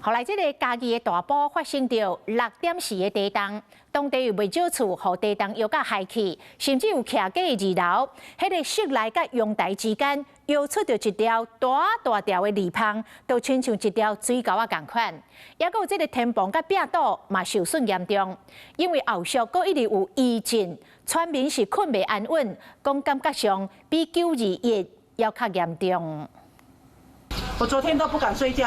後來，這个嘉義的大埔發生著6.4的地動，當地有袂少厝予地動搖甲害去，甚至有徛家的二樓，彼个室內佮陽台之間搖出著一條大大條的裂縫，就親像一條水溝仔仝款。抑閣有這个天棚佮壁堵嘛受損嚴重，因為後續閣一直有餘震，村民是睏袂安穩，講感覺上比921猶較嚴重。我昨天都不敢睡覺。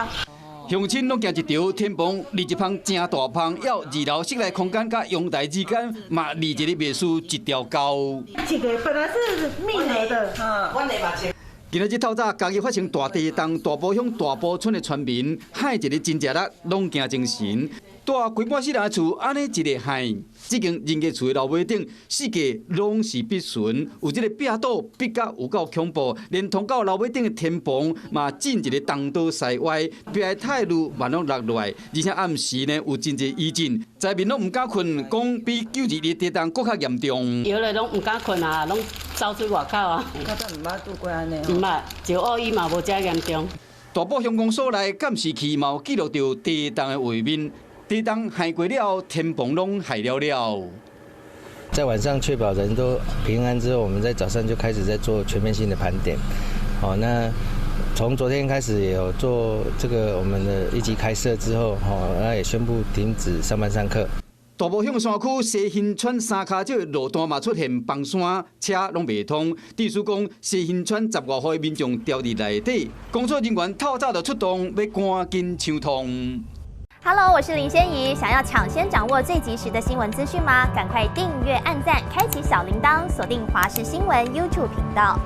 鄉親攏驚一條天棚裂一縫誠大縫，猶二樓室內空間佮陽台之間嘛裂一個袂輸一條溝。這個本來是密合的，今仔日透早，嘉義發生大地動，大埔鄉大埔村的村民喊一个真食力，攏驚精神。蹛規半世人的厝，按呢一个害，這間人家厝的樓尾頂，四界攏是壁唇，有這个壁堵壁甲有夠恐怖，連通到樓尾頂的天棚嘛，震一个東倒西歪，壁的苔路嘛攏落落來，而且暗時呢有真濟餘震，災民攏毋敢睏，講比921地動閣較嚴重。搖咧攏毋敢睏啊，攏走出外口啊。較早毋捌拄過按呢。毋捌，921嘛無遮嚴重。大埔鄉公所內監視器嘛有記錄著地動的畫面。地動害過了，天棚攏害了了。在晚上確保人都平安之後，我們在早上就開始在做全面性的盤點。好，那從昨天開始也有做這個我們的一級開設之後，吼，那也宣布停止上班上課。大埔鄉山區西興村三跤這个路段嘛出現崩山，車攏袂通。地主講西興村十外戶的民眾牢佇內底，工作人員透早就出動，欲趕緊搶通。 Hello，我是林仙怡。想要搶先掌握最及時的新聞資訊嗎？趕快訂閱、按讚、開啟小鈴鐺，鎖定華視新聞 YouTube 頻道。